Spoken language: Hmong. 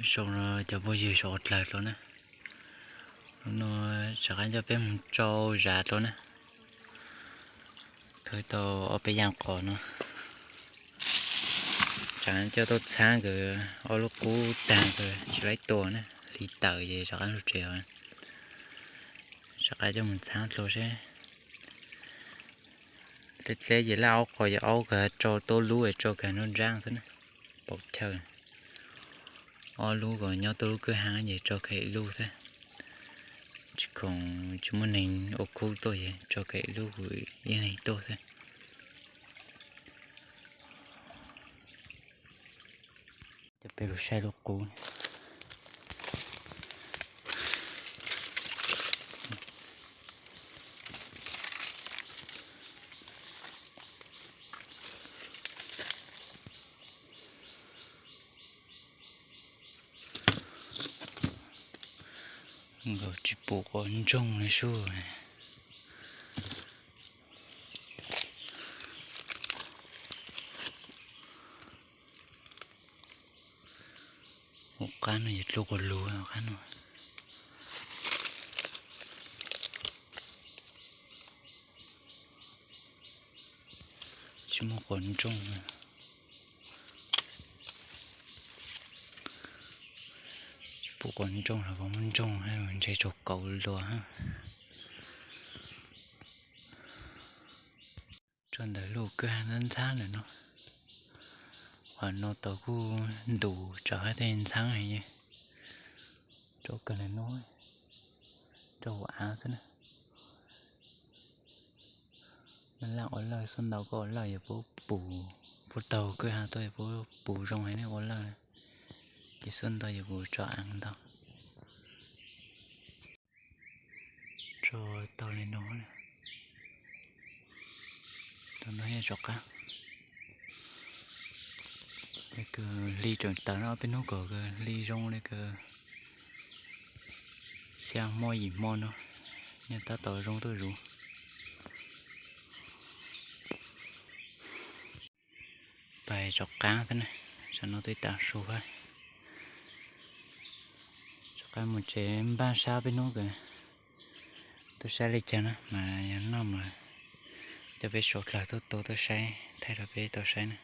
Zoo no cov phooj ywg sawv dlawg dlua na, hnub no rov qab coj peb mus tsau zav dlua na. Khawb tau ob peb yaam qos no, rov qab coj tuaj txhaab kawg ob lub qub taag kawg tsis laib tua na, hli tawm ces rov qab lug tsev os. Rov qab coj mus txhaab dlua seb. Dleb dleb ces laj aub qos yog aub kawg, tsau tuab lub es tsau kawg nruab nraab xwb na. Paum chaw, ob lub ko nyob tuab lub kwj haab ces tsau kawg ib lub xwb. Tsis khoom tsis muaj neeg ua khub tuaj ces tsau kawg ib lub kuv ib leeg tuaj xwb. Coj peb lug saib lub qub. Nkaus tsis pum quas ntsoog li sub. Hauv qab no yog dluab quas lug hauv qab no. Tsis muaj quas ntsoog. Tsis pum quas ntsoog los puas muaj ntsoog hab, ntshe tsaug kauv luas hab. Tso ntawm lub kwj ha ntxhaab ntxhaab ntawm no. Qhov no tau kuj ntus tsawv hab tej ntxhaab heev. Rau kawg ntawm no, rau hauv av xwb na. Naj laj ua lawj xuab ntau koj ua lawj yog puab pum, puab taug kwj ha tuaj yog puab pum zoo heev nej ua lawj na. Ces xuab ntau yog kuv tso av ntau. Tso tau li no. Tau no yog tso qab. Kws hli tseem tawm no ob peb hnub kom kws hli zoo li kws xya hmo yim hmo no, nyob tab tom zoo tuaj zuv. Pais tso qab xwb na, tsam no twb tav su hab. Tso qab mus tsev npaj sab peb hnub kws tuaj saib li cas na, mas yog noj mas coj peb sawv dlawg tuaj tu tuaj saib, thaij rau peb tau saib na.